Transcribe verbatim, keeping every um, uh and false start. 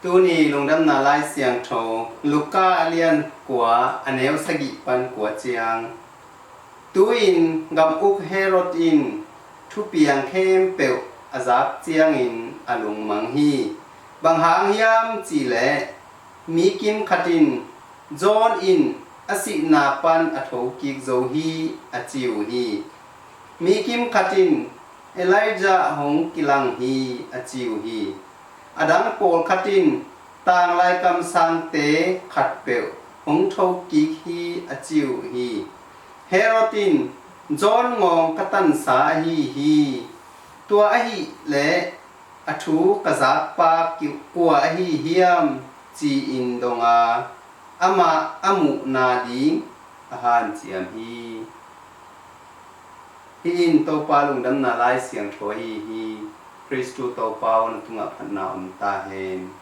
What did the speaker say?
Tuni lungdamna lai siangtho Luka a lian kua a neu sagih pan kua ciang. Tu-in gam uk Herod in thupiang khempeuh a zak ciangin a lungmang hi. Bang hang hiam cih leh mi kim khat in John in a sihna pan a thokik zo hi a ci uh hi. Mi kim khat in Elijah hong kilang hi a ci uh hi. A dang pawlkhat in tanglai kamsangte khatpeuh hong thokik hi a ci uh hi. Herod in John ngawng ka tansa ahi hi. Tua ahih leh a thu ka zakpa kua ahi hiam ci-in dong a, amah a muhna ding a hanciam hi. Hih in Topa lungdamna lai siangtho ahi hi. Khristu Topa aw, na tungah phatna om ta hen.